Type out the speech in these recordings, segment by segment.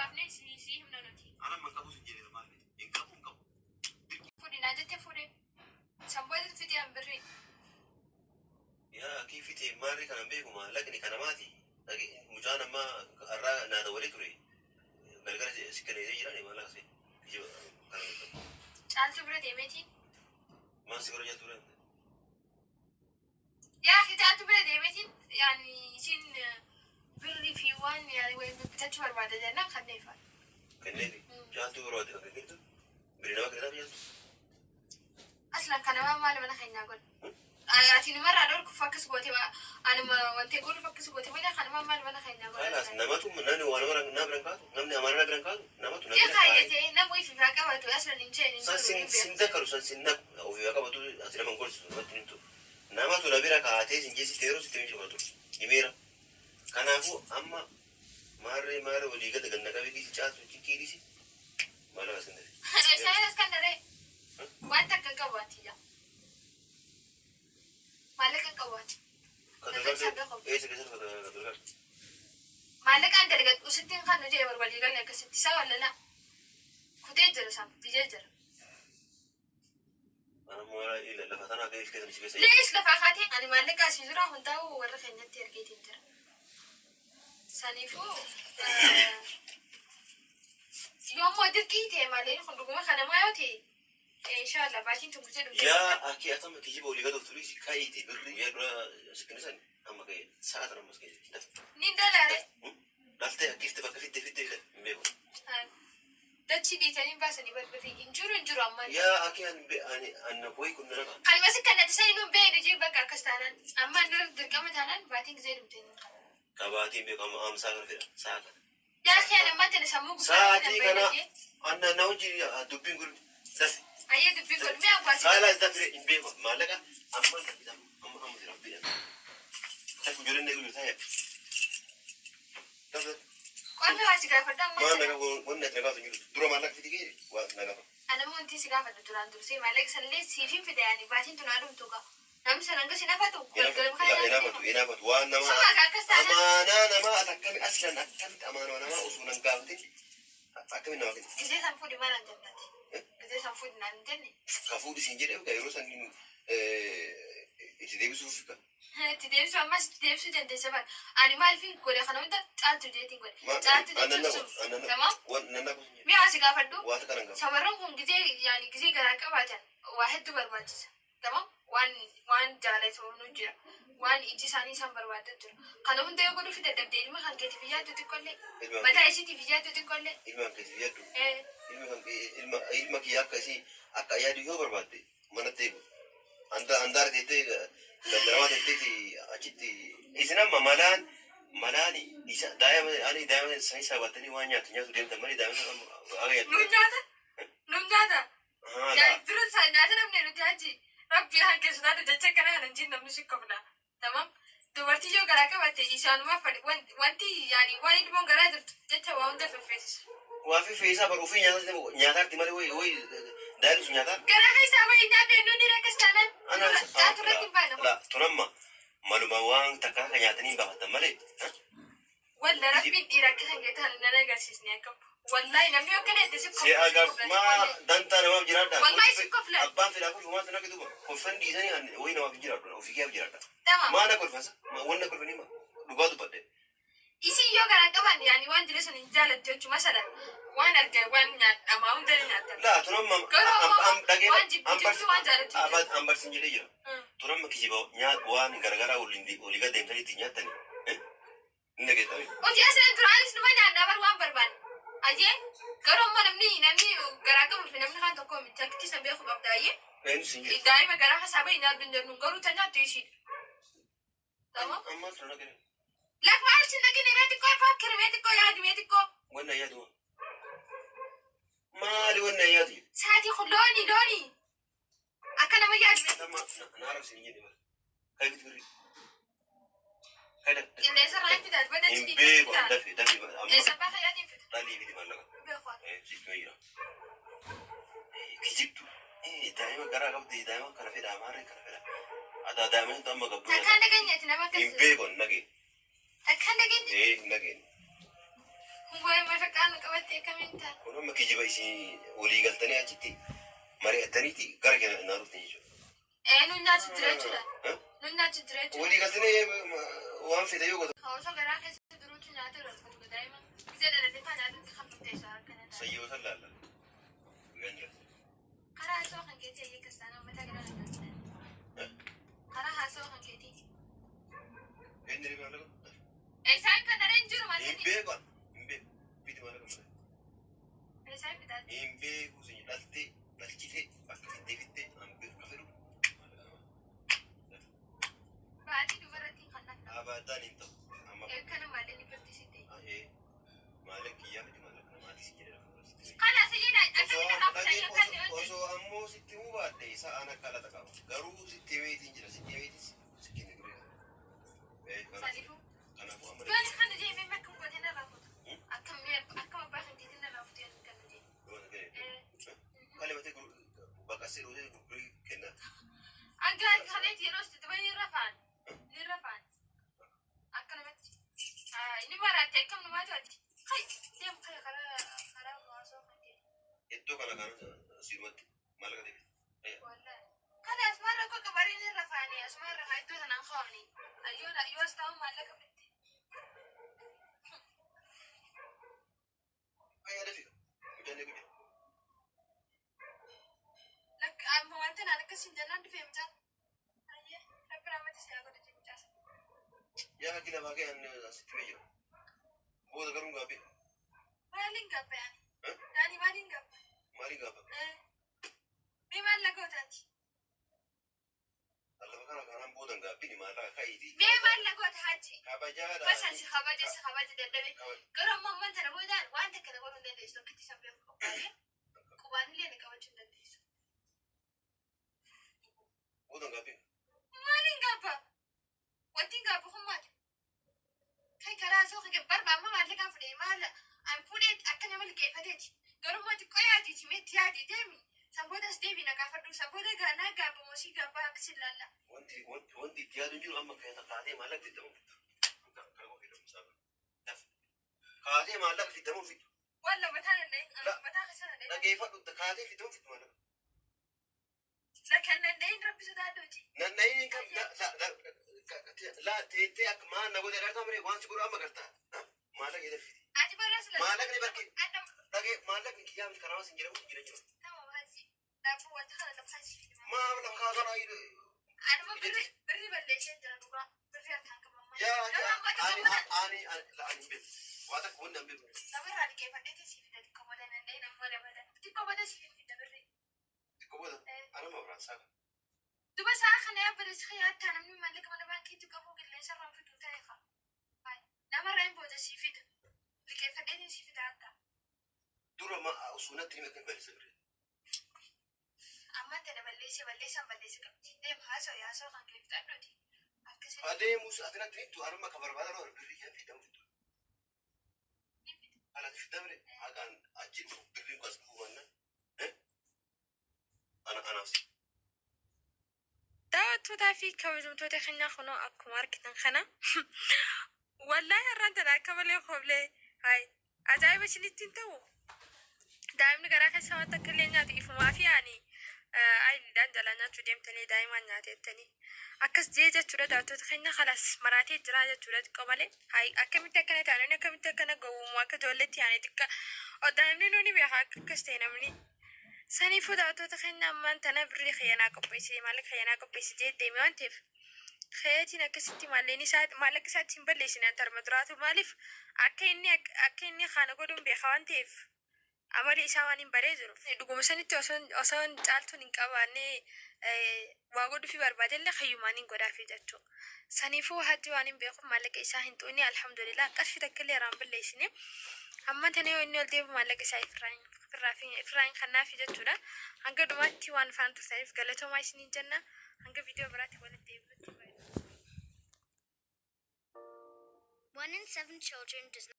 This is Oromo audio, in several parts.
baafnee si himna nuti. Ana amma qabu sin jedhe maal hin qabu hin qabu. Fuudhi naan jettee fuudhe. Sanboota fixee an birrii. Yaa akii fite maarri kana beeku maallaqni kana maati. Mucaan amma har'aa naa dabalee ture. Galgala si kenneesee jirani maallaqa see. Kijiba kana beekamu. Caaltuu bira deemeetiin. Maal si godha ture? Yaa akii caaltuu bira deemeetiin yaani isin birrii fi waan yaani wayii bitachuu barbaada jennaan kanneefa. Kenneefi caaltuu barbaadde kan kennitu birrii nama kennitaaf caaltu. Aslan kanama maal mana keenyaa godha. Ati numarraa dhorkuuf akkas goote, anuma wanti godhuuf akkas goote malee kanama maal mana keenyaa Kalaas godha. Namatu namni waan nama na biran kaatu, namni amaana na biran kaatu namatu na Yaa bira kaa'e. kaayyatee nama wayii fi qabatu aslan hin jeen hin San jiru sin ni sin beeku. dakaru san sin naqu ofii qabatu ati nama hin gorsisu namatti hin himtu. Namatu na bira kaatee sin geessite yeroo sitti hin ture himeera. Kanaafuu amma maarree maarree walii gada ganna qabee dhiisi caaltu cikkii dhiisi maallaqa sin dafe. Isaan as kan daree wanta akka qabu ati yaa. Maallaqa hin qabu ati. Eessa keessatti kan Maallaqaan dalagadhu sittiin kan nu jee walii galle akkasitti isaa wallala. Kutee jira isaan biyyee jira. Lafa tanaa keessa si keessa. Lees lafaa kaatee ani maallaqa asii jira hundaa'u warra keenyatti ergeetiin jira. Saniifuu yoommoo dirqii ta'e malee kun dhuguma kanamaa yoo ta'e inshallah baatiin tun gutee dhumte. Yaa akki atama kijiba olii gad of turis ka'iiti birri guyyaa dura sikinisan amma ka'e sa'a tan ammas ka'e dafe. Ni dalaare. Dhaftee akkifte bakka fidde fidde hin beeku. Dachii dhiitanii baasanii barbirri hin jiru hin jiru amma. Yaa akki ani ani anna kooyi kun nana. Kanuma si kan ati sanii nuun beeknu jiru bakka akkas taanaan amma inni dirqama taanaan baatiin gisee dhumte ni qaba. Qabaatiin beeku amma amsaa kana fedha sa'a kana. Yaa kee amma tana sammuu gubbaa Sa'aatii kana anna na hojii dubbiin kun dafe. Ayyee dubbii godhu mi'a baasii. Saalaa dafe hin beeku maallaqa amma amma amma jira bidha. Dafe ijoolleen eegu jirta yaa. Dafe. Qonni waa si gaafadha amma. Maal nagaa wanni ati nagaa jiru dura maallaqa fidi kee waa nagaa. Anammoo wanti si gaafadhu duraan dursee maallaqa sanillee siif hin fide yaani baatiin tun haadhumtu gaa. Namni sana hanga si nafatu galgalma kana Inaafatu inaafatu waan nama Suma akkas taanaan amaanaa namaa ati akkami aslan akkamitti amaanaa namaa osoo nan gaafatin akkami nama kenna. Gizee san fuudhi maal an jennati? Gizee san fuudhi naan hin jenne. Ka fuudhi siin jedhee ka yeroo san itti deebisuuf ka. Itti deebisuu ammas itti deebisuu dandeessa bara. Ani maaliifin godhe kana hunda caaltu jeetiin godhe. Caaltu jechuun sun. Tamam? Nan naku siin jedhe. Mi'a si gaafadhu. Waa takka nan gaafa. Shamarran kun gizee yaani gizee garaa qabaatan waa hedduu barbaachisa. Tamam? Waan jaalatamu jira. Waan iji isaanii isaan barbaadan jira. Kana hunda yoo godhuuf dadhabde ilma kan keetiif yaaddu xiqqollee. Mataa isiitiif yaaddu xiqqollee. Ilma kan keetiif yaaddu. Ilma kan ilma ilma kiyya akka isii akka yaadu yoo barbaadde manatti eegu. Andaara teettee gandaramaa teettee achitti isin amma malaan malaan isa daa'ima ani daa'ima sanii saabattanii waan nyaatu nyaatu deemtan malee daa'ima aga Nu nyaatu. nyaata. Nu nyaata. Haala. Dura isaa nyaata namni nuti haji. Rabbi hanke sodaatu jecha kana kana hin namni si kofla. Tamam. Dubartii yoo garaa qabatte isaanumaa fadhi wanti yaani waan ilmoon garaa jirtu jecha waa hunda feffeessisu. Waa fi fe'isaa bar ofii nyaata nyaataatti malee wayi wayi daa'imni sun nyaataa. Garaa keessaa bahee nyaadde nuti rakkas taanaan caatu irratti hin baane. La tunamma maluma waan takka akka nyaatanii hin baafatan malee. Walla rabbiin dhiira akka kan geetan nan agarsiisne akkam. Wallahi namni akka deette si Si agarmaa dantaa namaaf jiraadha. Wallahi si kofla. Abbaan fedhaa kolfu maal sana duuba kolfan dhiisanii wayi namaaf jiraadha ofii keef jiraadha. Tamam. Maana kolfansa wanna kolfanii ma dhugaa dubbadhe. Isin yoo garaa qaban yaani waan jiru sun hin jaalattu jechuun masalan waan argan waan nyaadhamaa hunda ni nyaatan. La tunamma Garuu ammoo dhagee waan jibbitu waan jaalattu hin jiru. ambarsin jedhee jira. Tunamma kijiba waan garagaraa olii gad deemtanii ittiin nyaattanii. Inni dhageessanii. Hojii asiin duraanis numa nyaannaa bar waan barbaanne. Ayyee garuu ammoo namni garaa qabuu fi namni kaan tokko miti akkitti san beeku qabda ayyee. Eenyu sin jedhe. Daa'ima garaa keessaa bahee nyaaddu hin jennu garuu tan nyaattu ishiidha. Tamam. Ammaa tuna dhagee. Lafa arsi dhagine mee xiqqoo fakkiri mee xiqqoo yaadi mee xiqqoo. Wanna yaadu. Maali wanna yaadu? Saatii kun looni looni. Akka nama yaadu. Nama na arabsin hin jenne bara. Kayitu birri. Kayda. Qilleensa irraa hin fidaat bada Hin chidii beeku fidaa. dafe dafe amma Eessa baha yaadiin fida. dhalii fidi maallaqa. Beeku. Sitti jira. Kijibtu. Daa'ima garaa qabdi daa'ima kana fedha amaarree kana fedha. Adaa daa'ima sun amma qabdu. Takkaan dhageenyeeti nama Hin akkas. beeku hin dhageen. Takkaan dhageenye. Hin dhageen. Kun waa'ee mafaqaan nu qabate. maraattee kamiin ta'a? Kun amma kijiba isin walii galtanii achitti mari'attaniiti gara keenya naa dhuftan jechuudha. Ee, nu nyaachu jira jechuudha. Nu nyaachu jira jechuudha. Walii galtanii waan fedhe yoo gootan. Osoo garaa keessa jiruutu nyaata irratti daa'ima. Gisee dhalatee faa nyaatatti kan murteessu akkana ta'a. Sayyoo san laalla. Guyyaan jira. Karaa haasawaa kan keetii ayyee kastaana mataa garaa na Karaa haasawaa kan keetii. Eenyu ni maallaqa? Isaan kan dareen jiru Hin maal beeku hin beeku. Fidi maallaqa malee. Isaan bitaa. Hin beeku sin dhaltee dhalchitee akka fittee fittee an beeku ka fedhu. Baatii dubarratti kan naqna. Abaddaan hin ta'u. Amma Kana malee ni birtisitte. maallaqa kiyyaa miti maallaqa namaati si jedhe lafa. Kalaas iyyee akkamitti kaaftan akka inni hojjetu. Osoo ammoo sitti himuu baadhe sa'aan akka alata qaba. Garuu sitti himeetiin jira. Sitti himeetiin si kenne guree. Saniifuu. Kanaafuu amma Yoon kana deemee akkam gootee narraa fuuta? Akkam akkam abbaa kan keetiin narraa fuutu yoon kana deeme. Kalee matee baqasee dhufee gurgurii kenna. Akka kaleetti yeroo sitti duba ni rafaan. Ni rafaan. Akkanumatti. Inni maraatte akkam namaa to'atti. Hay deem kaya karaa karaa haasoo kan ta'e. Iddoo kana kana siirumatti maallaqa deebite. Wallahi. Kana asumaan rakkoo qabarii ni rafaanii asumaan rafaa iddoo sanaan kaa'amni. Yoo yoo as taa'u maallaqa bitte. Ayyaa dafi. Mucaan eegu jira. Lakka amma wanta naan akkas hin jennaan dhufee mucaan. Ayyee rabbi raamatti si haa godhu mucaa sana. Yaa hakki lafaa kee ani sitti himee jira. Booda garuu hin gaabbee. Maaliin gaabba yaani? Yaani maaliin gaabba? Maaliin gaabba? Mee maallaqa gootaati? Lafa kana kanaan booda hin gaabbini maallaqa ka'iiti. Mee maallaqa goota haji? Kabajaadha. Basan si kabaja si kabaja dadhabe. Garuu ammoo ammaan tana boodaan waan takka na godhuu hin dandeessu. Akkatti san beeku qophaa'ee qubaanillee na qabachuu hin dandeessu. Booda hin gaabbini. Maaliin gaabba? Wanti hin gaabbu kun maali? Kan karaa soo kan barba amma maallaqaan fudhee maal an fuudhee akka nama liqeeffateeti. Garuu immoo xiqqoo yaadiiti meetti yaadii deemi. San boodas deebi na gaafadhu. San booda naa gaabba moo sii gaabba akkasi ilaalla. Wanti wanti wanti itti yaadu hin jiru amma kaatee maallaqa fiddamu fiddu. Kana qofa fiddamu isaa. Kaatee maallaqa fiddamu fiddu. Walla mataa danda'e. Mataa keessa danda'e. Dhageeffadhu kaatee fiddamu fiddu maallaqa. Kan danda'in rabbi sodaadhuuti. Nanna'in kan laa teettee akka maal na godhe agartaa miree waan si godhu amma agartaa. Maallaqa jedhe fidi. Ati barras la. Maallaqni barki dhagee maallaqni kiyyaa miti karaa sin jedhamu jira jiru. Tamam haji. Daabboo wanta kana lafa si fidi. Maa lafa kaasaa Anuma birri birri balleessee jira dhugaa. Birri harkaan qabama. Yaa ani ani ani la ani hin beeku. Waa takka wanni an beeku. Namarraa liqeeffadheeti si fida xiqqoo booda danda'in ammoo dabala. Xiqqoo booda si fida birri. Xiqqoo booda anama biraan saaka. Duba sa'a kana yaabbate si yaadtaa namni maallaqa mana baankiitti qabu qilleensa irraan fiduu ta'e qaba. Namarraa hin booda si fida. Liqeeffadheeti si fida akka. Dura ma osoo natti hime kan balleessa birri. Amma tana balleesse balleessaan balleesse qabdi. Deem haasoo haasoo kan kee fixadhuuti. Akkasii Adeemus ati natti himtu anuma ka barbaada irraa birrii kee fiddamu fiddu. ni fida. Alati fiddamre haqaan achi dhufu birriin kun as dhufuu baannaan. Ana anaaf si. Daawwattootaa fi kabajamtoota keenyaa kunoo akkuma argitan kana wallaahi har'aan tana akka malee hoblee hay ajaa'iba isinitti hin ta'u. Daa'imni garaa keessa waan takka illee nyaatu ifumaa fi ani ayiliidhaan jalaa nyaachuu deemtanii daa'imaan nyaatettanii akkas jee jechuudha. Daawwattoota keenya kalas maraatee jira jechuudha xiqqoo malee hay akkamitti akkana ta'an akkamitti akkana gowwumu akka ijoolleetti yaane xiqqa daa'imni nuuni beeka akka akkas ta'e namni. Saniifuu daawwattoota keenya ammaan tana birrii xiyyanaa qopheessee maallaqa xiyyanaa qopheessee jee deeme waan ta'eef xiyyatiin akkasitti maalleen isaa maallaqa isaatti hin balleessine an tarma duraatu maaliif akka inni kana godhuun beeka waan ta'eef amali isaa waan hin baree jiru. Dhuguma sanitti osoo caaltuun hin qabaanne waa godhuufi barbaadellee hayyumaan hin godhaafi jechuudha. Saniifuu hajji waan hin beekuuf maallaqa isaa hin xuqne alhamdulillah qarshii takka illee irraa hin balleessine. Amma tana yoo inni ol deebi'u maallaqa isaa ifirraa hin kannaafi jechuudha. Hanga dhumaatti waan faana turtaniif galatoomaa isiniin jenna. Hanga viidiyoo biraatti walitti deebi'utti. One in seven children does not.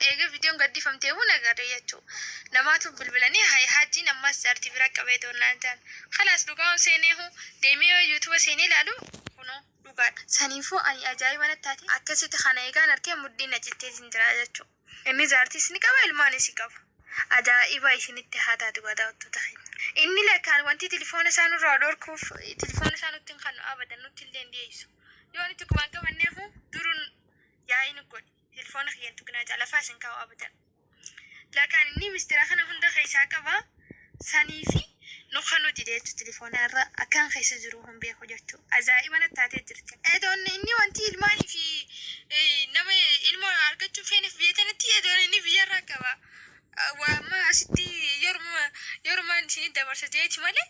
Eega viidiyoon gaddifamtee buna agarre jechuudha. Namaatu bilbilanii hay hajjiin ammas jaartii bira qabee doonnaan jaan. Kalaas dhugaa seenee hu deemee yoo yuutuuba seenee ilaalu kunoo dhugaadha. Saniifuu ani ajaa'iba natti taate akkasitti kana eegaan arkee mudhiin na citteetiin jira jechuudha. Inni jaartiis ni qaba, ilmaanis ni qaba. Ajaa'iba isinitti haa taatu daawwattoota keenya. Inni lakkaan wanti telefoona isaa nurraa dhorkuuf telefoona isaa nutti hin kannu abadan, nutti illee hin dhiyeessu. Yoo nuti qubaan qabanneefu duruun yaa'ii nu godhi. Telefoona kiyyan tuqinaa lafaa isin kaa'u abadan. Lakkaan inni mistira kana hunda keessaa qaba. Sanii fi nu kanu dide jechuudha, telefoona irra akkan keessa jiru hin beeku jechuudha. Ajaa'iba natti taatee jirti. Edoon inni wanti ilmaanii fi nama ilmoo argachuu feeneef biyya tanatti edoon inni biyyarraa qaba. Waama asitti yeruma isin dabarsa jeeti malee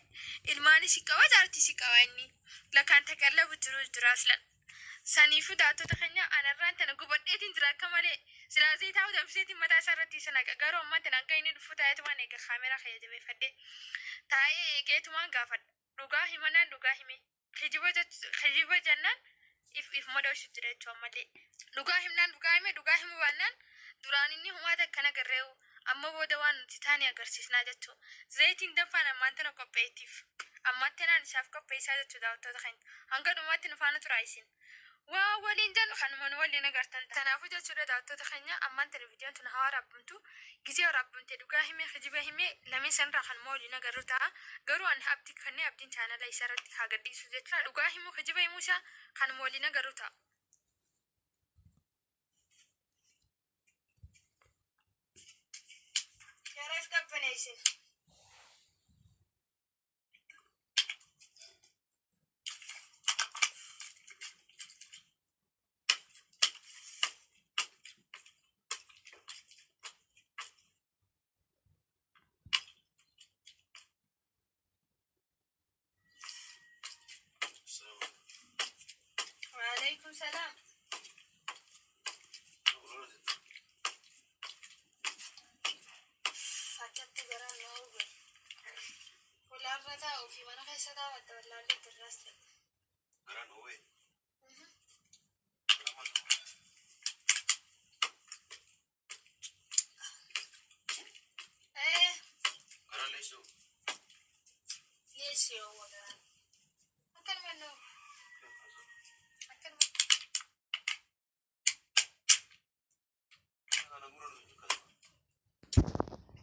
ilmaanis qaba, jaartis qaba inni. Lakkaan taqallabu jiru jira aslan. Saniifuu daawwattoota keenya, anarraan tana gubadheetiin jira akka malee. Silaa zayitaa danfiseetiin mataa isaa irratti isa naqa. Garuu ammaa tana hanga inni dhufu taa'eetumaan eega, kaameraa kiyya jabeeffadhee taa'ee eegeetumaan gaafadha. Dhugaa himanaan dhugaa hime. Kijiba jennaan if madoosu jira jechuudha ammallee. Dhugaa himnaan dhugaa hime, dhugaa himuu baannaan duraan inni humaata akkana garree'u amma booda waan nuti taane agarsiisnaa jechuudha. Zayitiin danfaan ammaan tana qopheetiif. Ammaan tanaan isaaf qopheessaa jechuudha daawwattoota keenya. Hanga dhumaatti nu faana turaa isin. Waa waliin jennu kanuma nu waliin agartan. Kanaafuu jechuudha daawwattoota keenya, ammaan tana viidiyoon tun haa waraabamtu. Gisee waraabamte dhugaa himee kijiba himee lameen sanirraa kanuma waliin agarru ta'a. Garuu ani abdii kanneen abdiin chaanala isaa irratti haa gadhiisu jechuudha. Dhugaa himuu kijiba himuu isaa kanuma waliin agarru ta'a. Yaraaf qabbaneessin. Waalaikum salaam. Akkatti garaan na hubee. Ulaarra taa'uu fi mana keessa taa'u wallaallee jirras ta'e. Garaan ho'ee. Eh, Garaan leessoo. ni yoo garaan. Akkanuma nu. Akkanuma.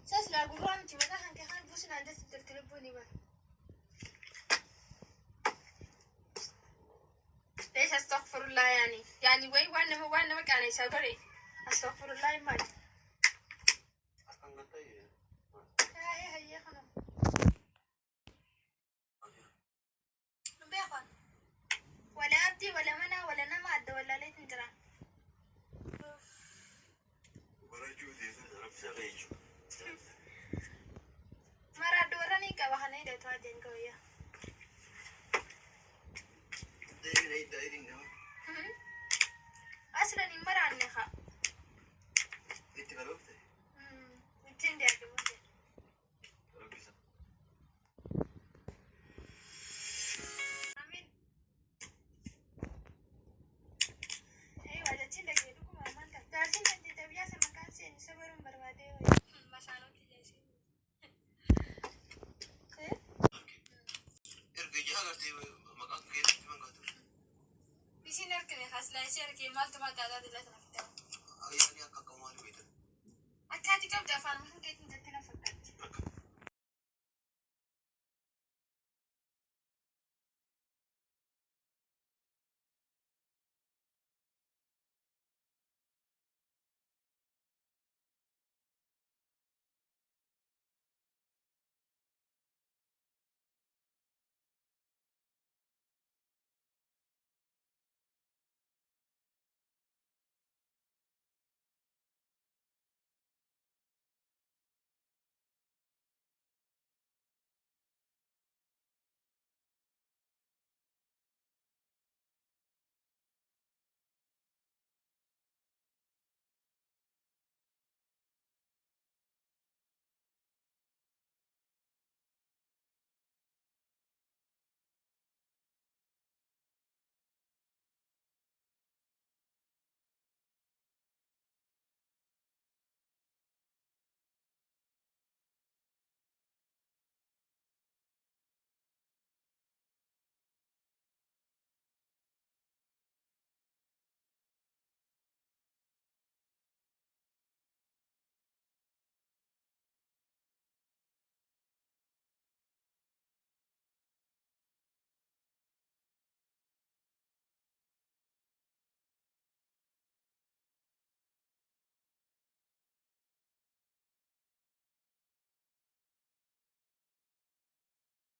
Sas laa gurraa miti, mataa kan kee kan buusin addatti jirti lubbuun himan. ليش استغفر الله يعني وي وانا ما كان يسافر استغفر الله ما Akkan galtee. هاي هي خلاص بيخون ولا أبدي ولا منا ولا نما أدى ولا ليت نجرا. Barachuu deessan rabbi isaa jechuudha. مرة دوراني كبهني ده تواجهن كويا. Daa'irin daa'irin nama. أصلا مرة عني خا. Itti galoofte. وتين ده كمان. Rabbi isaa. آمين. أيوة ده تين ده كده كم أمان كان. تعرفين أنت تبيع سمكان سين سبرم بربادة. مسانو تجلس. Erga ija agartee maqaan keetti maqaatu. Isin argine haslaa isii argee maaltu maqaa isaa dillata naftaa. Ayyaanni akka akka maali beektan. Akkaati qabda afaan mahan keetti.